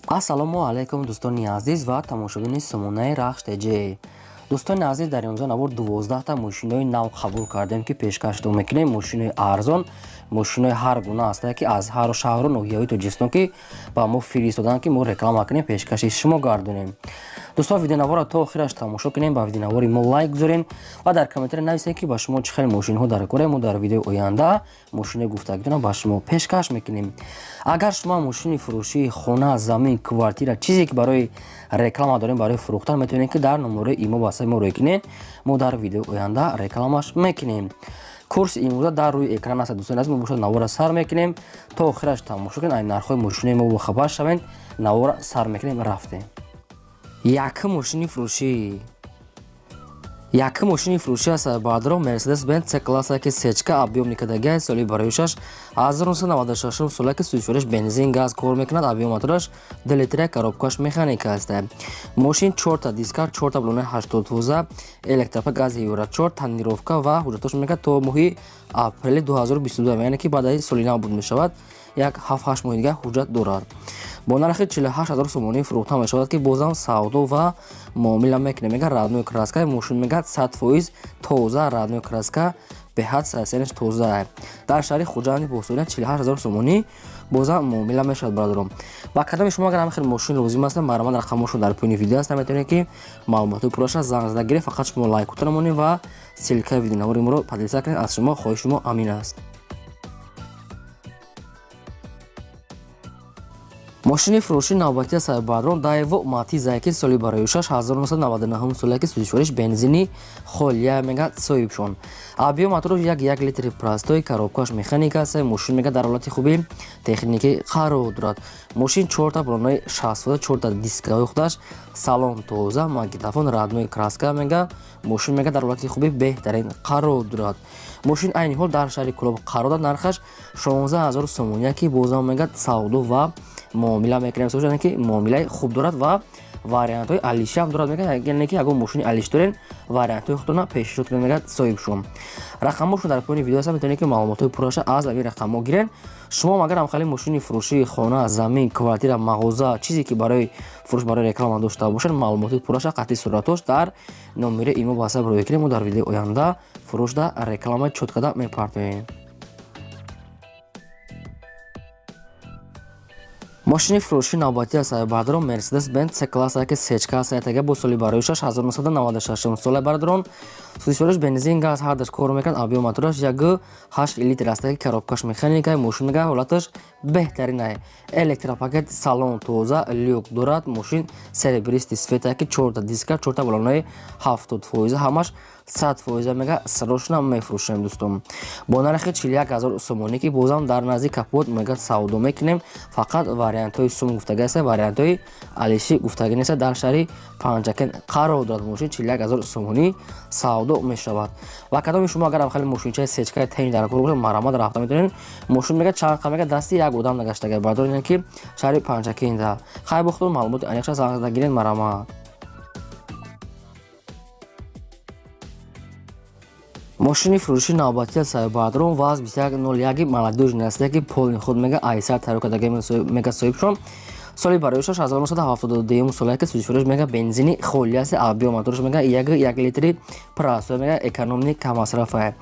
Ассалому алайкум, дӯстони азиз ва тамошобини сомонаи Рахш ТЖ. Дӯстони азиз, дар имрӯза навор 12та мошинои нав қабул кардем, ки пешкаштон мекунем. Мошинои арзон, мошинои ҳар гуна ҳастае, ки аз ҳар шаҳру ноҳияҳои Тоҷикистон, ки ба мо фиристоданд, ки мо реклама кунем, пешкаши шумо гардонем. Дӯстон, видеонаворро то охираш тамошо кунем, ба видеонавори мо лайк гузорем ва дар комментария нависем, ки ба шумо чӣ хел мошинҳо дар кора. Мо дар видеои оянда мошинои гуфтагитонро ба шумо пешкаш мекунем. Агар шумо мошини фурӯшии хона, замин, квартира, чизе ки барои реклама дорем, барои фурӯхтан, метавонед, ки дар номерои имо васаи мо рӯй кунед. Мо дар видеои оянда рекламаш мекунем. Курси имрӯза дар рӯи экран аст. Дӯстони азиз, мо бошад навора сар мекунем, то охираш тамошо кунед, ай нархҳои мошинои мо бохабар шавед. Навора сар мекунем, рафтем. Якум мошини фурӯшӣ, якум мошини фурӯшӣ аст, баъдро Мерседес Бенз С класса, ки сечка объём никадагиа, соли бароишаш 1996 сола, ки сӯзишвориш бензин, газ кор мекунад, объём мотораш 2 литра, коробкаш механика аст. Мошин чорта диска, чорта баллонаи 80%, электропакет, гази евро 4, тонировка ва ҳуҷҷатош мекунад то моҳи апрели 2022, яъне ки баъд аз соли нав буд мешавад, як 7-8 моҳи дигар ҳуҷҷат дорад. Бо нархи 48 000 сомонӣ фурӯхта мешавад, ки бозам савдо ва муомила мекунем. Мега, родной краска мошин, мегӯяд, 100% тоза, родной краска, беҳад сарсенаш тоза. Дар шаҳри Хуҷанди Бостонӣ 48 000 сомонӣ бозам муомила мешавад. Бародарон, ба кадоми шумо агар ҳамин хел мошин лозим аст, марҳамат, рақамошон дар поёни видео аст, метавонед, ки маълумотҳои пурраша занг зада гиред. Фақат шумо лайкотро монед ва ссылкаи видеонавори моро поделиться кунед. Аз шумо хоҳиши мо амин аст. Мошини фурӯши навбатии сайбадрон Дайво Матизае, ки соли бароишаш 1999 соле, ки сӯзишвориш бензини холия, мегӯяд соҳибшон. Объём мотораш 1,1 литри простой, коробкаш механика аст. Мошин, мегӯяд, дар ҳолати хуби техникӣ қарор дорад. Мошин чорта баллонаи 60, чорта дискаҳои худаш, салон тоза, магнитофон, родной краска, мегӯяд. Мошин, мегӯяд, дар ҳолати хуби беҳтарин қарор дорад. Мошин айни ҳол дар шаҳри Кӯлоб қарор дорад. Нархаш 16 000 сомония, ки бозам, мегӯяд, савдо ва муомила мекунем, яъне ки муомилаи хуб дорад ва вариантҳои алиши ҳам дорад. Мегӯяд, яъне ки ягон мошини алиш дорен, вариантҳои худтона пешниҳод кунед, мегӯяд соҳибшон. Рақамҳошон дар поёни видео аст, метавонед, ки маълумотҳои пурраша аз ҳамин рақамҳо гирен. Шумо агар ҳам хеле мошини фурӯшии хона, замин, квартира, мағоза, чизе ки барои фурӯш, барои реклама дошта бошад, маълумоти пурраша қатъи суратош дар номери имо васап рӯй кунем. Мо дар видеои оянда фурӯшда рекламаи чёт карда мепартоем. Мошини фурӯши навбатии сайбадрон Мерседес Бенз С класса, ки сечка сайтага, бо соли бароишаш 1996 сола. Бародарон, сӯзишвориш бензин, газ ҳардаш кор мекунад, объём мотораш 1,8 литр аст, ки коробкаш механика. Мошин, мега, ҳолаташ беҳтарин, электропакет, салон тоза, люк дорад. Мошин серебристый цвета, ки чорта диска, чорта баллонаи 70%, ҳамаш 100%, мега, срочно мефурӯшем, дӯстон, бо нархи 41 000 сомонӣ, ки бозам дар назди капот, мега, савдо мекунем. Фақат вариантҳои сум гуфтагӣ аст, вариантҳои алишӣ гуфтагӣ нест. Дар шаҳри Панҷакент қарор дорад. Мошин 41 000 сомонӣ савдо мешавад. Ва кадоми шумо агар хеле мошинчаи сечкаи тенҷ дар кор бошад, марҳамат, рафта метавонед. Мошин, мега, чанд қа, мега, дасти як одам нагаштага, бардор, ки шаҳри Панҷакента. Хай, бо худтон маълумоти аниқша занг зада гиред, марҳамат. Мошини фурӯши навбатии сайбадрон ВАЗ 2101 молодёжный аст, ки полный ход, мега, айсар тайёр кардаги, мега соҳибшон. Соли бароишаш 1972 сола, ки сӯзишвориш, мега, бензини холи аст. Объём мотораш, мега, 1,1 литри простой, мега, экономный, каммасрофа,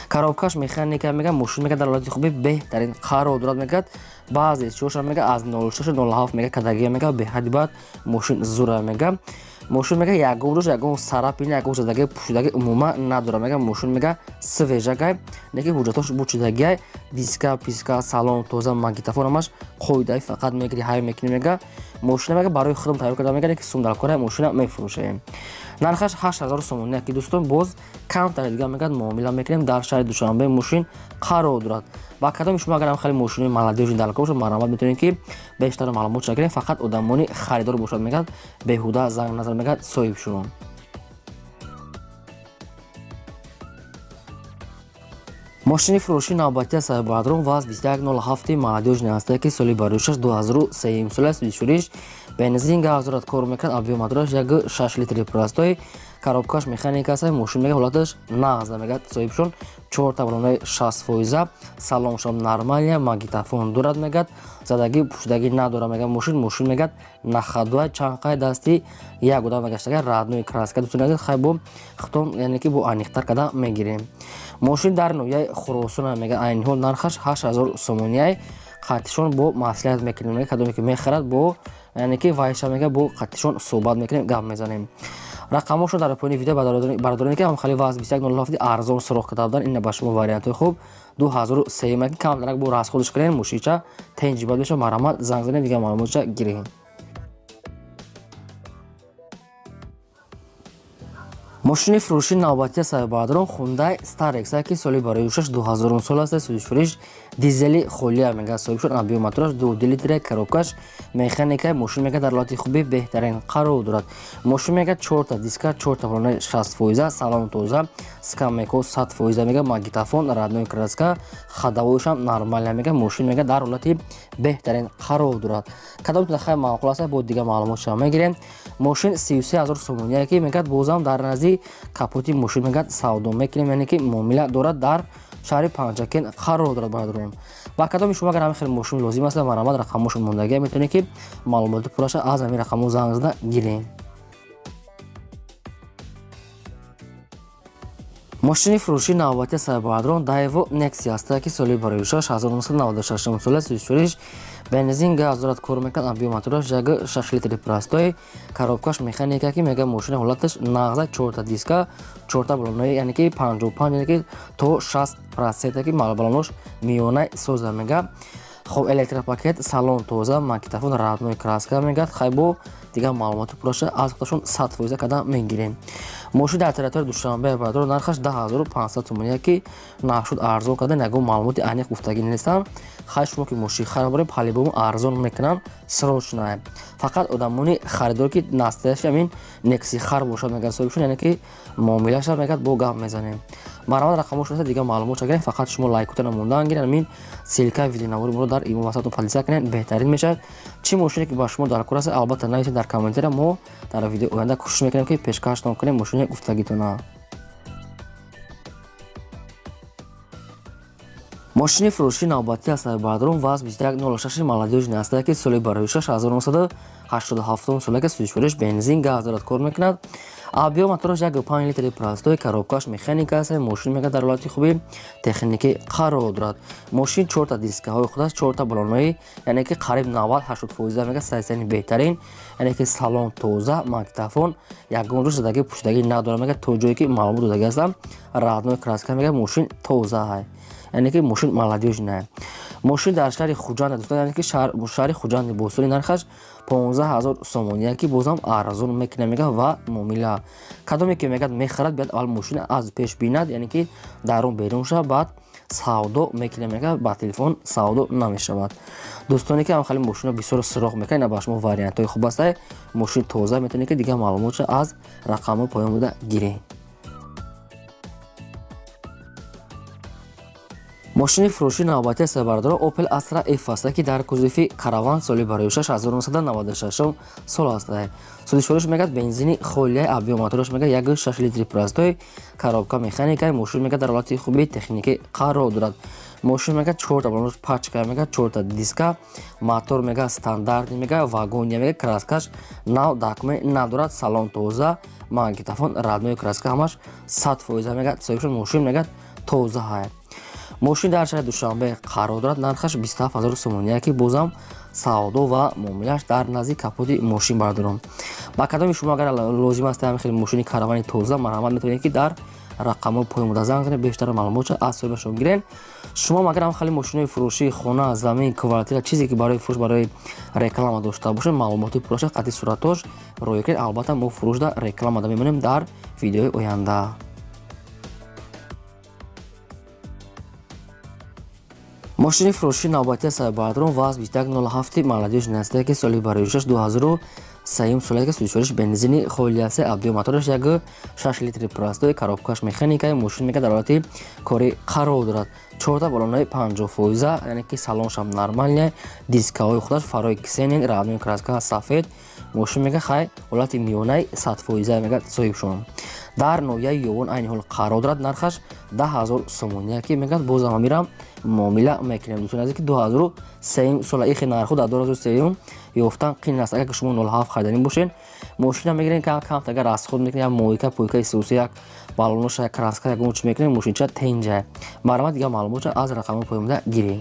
коробкаш механика. Мега, мошин, мега, дар ҳолати хуби беҳтарин қарор дорад. Мегӯяд, баъзе чиҳоша, мега, аз 06 07, мега, кадагия, мега, беҳади баъд мошин зура. Мега, мошин, мега, ягон рӯз ягон царапина, ягон задаги пӯшидаги умуман надорад. Мега, мошин, мега, свежакай, неки ҳуҷҷатош бучидагиай, диска писка, салон тоза, магнитофон, ҳамаш қоидаи, фақат мегири, ҳай мекунӣ. Мега, мошина, мега, барои худам тайёр карда, мега, неки сум дар кора, мошина мефурӯшем. Нархаш 8000 сомонӣ, ки, дӯстон, боз камтари дигар, мегӯяд, муомила мекунем. Дар шаҳри Душанбе мошин қарор дорад. Ба кадоми шумо агар хеле мошинои молодёжный дар кор бошад, марҳамат, метавонед, ки бештар маълумот гирем. Фақат одамони харидор бошад, мегӯяд, беҳуда занг назар, мегӯяд соҳибшон. Мошини фурӯши навбатии сайбадрон ВАЗ 2107 молодёжный аст, ки соли бароишаш 2003 сола, сӯзишвориш бензин, газ дорад, кор мекунад, объём мотораш 1,6 литри простой. Коробкаш механика аст. Мошин мега ҳолаташ нағз мега соҳибшон, чорта балонаи 60%, салоншон нормальный, магнитофон дорад мегад, задагӣ пӯшидагӣ надорад мега. Мошин мегад на ходу чанқай дасти як одам гаштага, родной краска. Дӯстони азиз, хай бо хитон, яъне ки бо аниқтар карда мегирем. Мошин дар ноҳияи Хуросона мега, айни ҳол нархаш 8000 сомониай. Қатишон бо маслиҳат мекунем мега, кадоме ки мехарад, бо яъне ки вайша мега, бо қатишон суҳбат мекунем, гап мезанем. Рақамошо дар поёни видео. Бародароне ки ҳам хали ВАЗ 2107 арзон суроғ карда будан, ина ба шумо вариантҳои хуб 2003 ки камтарак бо расходш кунем, мошинча тенҷибат мешава. Марҳамат, занг занем, дигар маълумотша гирем. Мошини фурӯши навбатии саҳиббаҳодурон Хундай Starex, ки соли барои шаш 2000 сол аст, сӯзишфуриш, дизели холия мега соҳиб шуд. Объём мотораш 2 литра, коробкаш механика. Мошин мега дар ҳолати хуби беҳтарин қарор дорад. Мошин мега чорта диска, чорта балонаи 60%, салон тоза, скамейко 100% мега, магнитофон, родной краска, ходовойшам нормально мега. Мошин мега дар ҳолати беҳтарин қарор дорад. Кадом хай маъқул аст, бо дигар маълумотша мегирем. Мошин 33 000 сомония, ки мегӯяд, бозам дар назди капоти мошин мегӯяд савдо мекунем, яъне ки муомила дорад, дар шаҳри Панҷакент қарор дорад. Бародарон, ба кадоми шумо агар ҳамин хел мошин лозим аст, марҳамат, рақамошон мондагия, метавонед ки маълумоти пурраша аз ҳамин рақамҳо занг зада гирем. Мошини фурӯши навбатии саҳиббаҳодурон Daewoo Nexia аст, ки соли барои 1996 сола, сӯзишфуриш, бензин, газ дорад, кор мекунад. Объём мотораш 1,6 литри простой, коробкаш механика, ки мега мошина ҳолаташ нағза, чорта диска, чорта балонаи, яъне ки 55, яъне ки то 60%, ки балонош миёнаи соза мега. Хоб, электропакет, салон тоза, магнитофон, родной краска мегӯяд. Хай, бо дигар маълумоти пурраша аз худашон 100% карда мегирем. Мошин дар территорияи Душанбе, бародаро, нархаш 10 500 сомония, ки нархшуд арзон кардан, ягон маълумоти аниқ гуфтагӣ нестам. Хай, шумо ки мошин харид, по-любому арзон мекунам, срочно. Фақат одамони харидор, ки настоящий ҳамин Некси хар бошад, мегӯяд соҳибшон, яъне ки муомилаша мегӯяд, бо гап мезанем. Марҳамат, рақамошо дигар маълумот гирем. Фақат шумо лайкотона мондан гирен, ҳамин ссылкаи видеонавори моро дар имо ватсаптон поделиться кунед, беҳтарин мешавад. Чӣ мошине ки ба шумо дар кор аст, албатта нависед дар комментария, мо дар видеои оянда кӯшиш мекунем, ки пешкаштон кунем мошини гуфтагитона. Мошини фурӯши навбатӣ аз саҳиббаҳодурон ВАЗ 2106 молодёжный аст, ки соли барои 1987 сола, ки сӯзишфуриш, бензин, газ дорад, кор мекунад. Объём мотораш 1,5 литри простой, коробкаш механика аст. Мошин мега дар ҳолати хуби техникӣ қарор дорад. Мошин чорта дискаҳои худаш, чорта балонои, яъне ки қариб 90-80% мега состояние беҳтарин, яъне ки салон тоза, магнитофон, ягон ҷо задагӣ пӯшидагӣ надорад мега, то ҷое ки маълумот додагӣ ҳастам. Родной краска мега, мошин тоза, яъне ки мошин молодёжная. Мошин дар шаҳри Хуҷанд, дӯстон, яъне ки шаҳри Хуҷанди бостони, нархаш 15 000 сомония, ки бозам арзон мекунад мега ва муомила. Кадоме ки мегӯяд мехарад, биёд, аввал мошина аз пеш бинад, яъне ки дарун берун шавад, баъд савдо мекунем мега, ба телефон савдо намешавад. Дӯстоне ки ҳам хеле мошино бисёр суроғ мекунад, ина ба шумо вариантҳои хуб аст. Мошин тоза, метавонед ки дигар маълумотша аз рақамҳои поён буда гиред. Мошини фурӯши навбатии саҳиббардоро Opel Astra F аст, ки дар кузови Караван, соли барои 1996 сол аст. Сӯзишвориш мегӯяд бензини холия, объём мотораш мегӯяд 1,6 литри простой, коробка механика. Мошин мегӯяд дар ҳолати хуби техникӣ қарор дорад. Мошин мегӯяд чорта балонош пачка мегӯяд, чорта диска, мотор мегӯяд стандартный мегӯяд, вагония мегӯяд, краскаш нав, дакме надорад, салон тоза, магнитофон, родной краска, ҳамаш 100% мегӯяд соҳибшон. Мошин мегӯяд тоза ҳай. Мошин дар шаҳри Душанбе қарор дорад, нархаш 27 000 сомония, ки бозам савдо ва муомилааш дар назди капоти мошин. Бардорам, ба кадоми шумо агар лозим аст ҳамин хеле мошини Каравани тоза, марҳамат, метавонед ки дар рақамҳои поён буда занг занед, бештар маълумотша аз соҳибашон гирен. Шумо агар ҳам хеле мошинои фурӯшии хона, замин, квартира, чизе ки барои фурӯш, барои реклама дошта бошед, маълумоти пурраша қатъи суратош роя кунед, албатта мо фурӯшда рекламада мемонем дар видеои оянда. Мошини фурӯшии навбатии саҳиббаҳодурон ВАЗ 2107 молодёжный аст, ки соли барои 2003 сола, ки сӯзишвориш бензини холия аст, объём мотораш 1,6 литри простой, коробкаш механика. Мошин мега дар ҳолати кори қарор дорад, чорта балонаи 50%, яъне ки салоншам нормальный, дискаҳои худаш, фарои ксенон, родной краска сафед. Мошин мега хай ҳолати миёнаи 100% мега соҳибшон. Дар ноҳияи Ёвон айни ҳол қарор дорад, нархаш 10 000 сомония, ки мегӯяд, бозам ҳамирам муомила мекунем. Дӯстони азиз, ки 2003 сола ихи нарху дар 2003 ёфтан қин аст. Агар ки шумо 07 хариданӣ бошед, мошина мегирен, кам агар расход мекунед, як мойка пойка исуси, як баллоноша, як краска, ягон чӣ мекунед, мошинча тенҷа. Марҳамат, дигар маълумотша аз рақамҳои поёнда гиред.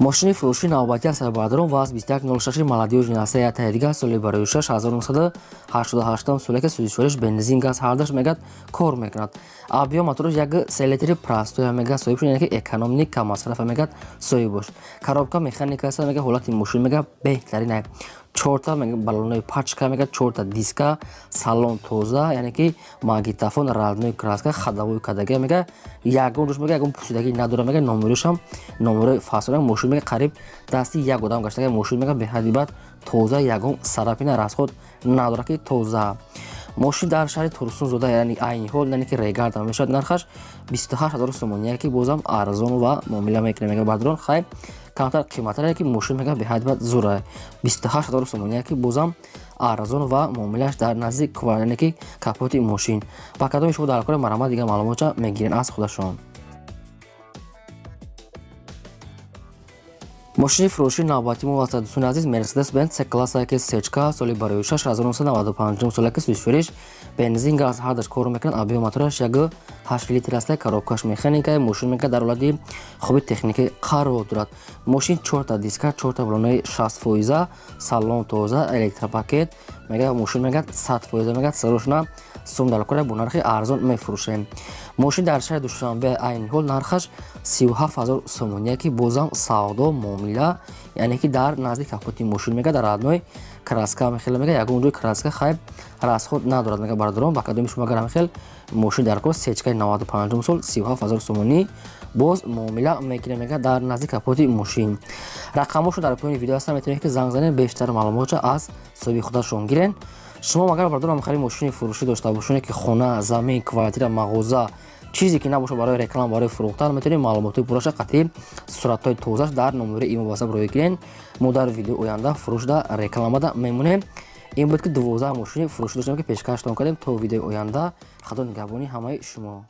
Мошини фурӯши навбатӣ аст, бародарон, ВАЗ 2106 молодёжный аст, ятаи дигар, соли барои 1988 соле, ки сӯзишвориш бензин, газ ҳардаш мегӯяд кор мекунад. Объём мотораш 1,3 литри простой мегӯяд, соҳиб шуд, яъне ки экономный, каммасрафа мегӯяд соҳиб бош. Коробка механика аст, мегӯяд, ҳолати мошин мегӯяд беҳтарин, чорта баллонои пачка, мегӯяд, чорта диска, салон тоза, яъне ки магнитофон, родной краска, ходовой кадага, мегӯяд, ягон ҷош мегӯяд ягон пусидагӣ надорад, мегӯяд, номерашам номерои фасона. Мошин мегӯяд қариб дасти як одам гаштага. Мошин мегӯяд беҳадди бад тоза, ягон царапина, расход надорад, ки тоза. Мошин дар шаҳри Турсунзода, яъне айни ҳол, яъне ки Регарда мешавад, нархаш 28 000 сомония, ки бозам арзон ва муомила мекунем, мегӯяд, бародарон. Хай, камтар қиматтар, ки мошин мегӯяд беҳад бад зура, 28 000 сомония, ки бозам арзон ва муомилааш дар назди, яъне ки капоти мошин. Ба кадоми шумо дар кори, марҳамат, дигар маълумотша мегирен аз худашон. Мошини фурӯши навбатӣ мо аст, дӯстони азиз, Мерседес Бенз С класса, ки сечка, соли барои 1995 сола, ки сӯзишвориш бензин, газ ҳардаш кор мекунад. Объём мотораш 1,8 литр аст, коробкаш механика. Мошин мегӯяд дар ҳолати хуби техникӣ қарор дорад. Мошин чорта диска, чорта баллонои 60%, салон тоза, электропакет, мегӯяд, мошин мегӯяд 100%, мегӯяд, срочно сум дар кора, бо нархи арзон мефурӯшем. Мошин дар шаҳри Душанбе, айни ҳол нархаш 37 000 сомония, ки бозам савдо муомила, яъне ки дар назди капоти мошин, мегӯяд, дар родной краска мехел, мегӯяд, ягон ҷои краска хайб расход надорад, мегӯяд. Бародарон, ба кадоми шумо агар ҳамихел мошин дар кор, сечкаи 95 сол, 37 000 сомонӣ, боз муомила мекунем, мегӯяд, дар назди капоти мошин. Рақамҳошон дар поёни видео ҳастанд, метавонед ки занг занед, бештар маълумотша аз соҳиби худашон гирен. Шумо агар, бародарон, ҳамхели мошини фурӯшӣ дошта бошед, ки хона, замин, квартира, мағоза, чизе ки набошад, барои реклама, барои фурӯхтан, метавонед маълумотҳои пурраша қатъи суратҳои тозаш дар номери имо ватсап роҳӣ кунед. Мо дар видеои оянда фурӯшда рекламада мемонем. Ин буд, ки 12 мошини фурӯшӣ доштем, ки пешкаштон кардем. То видеои оянда, худо нигаҳбони ҳамаи шумо.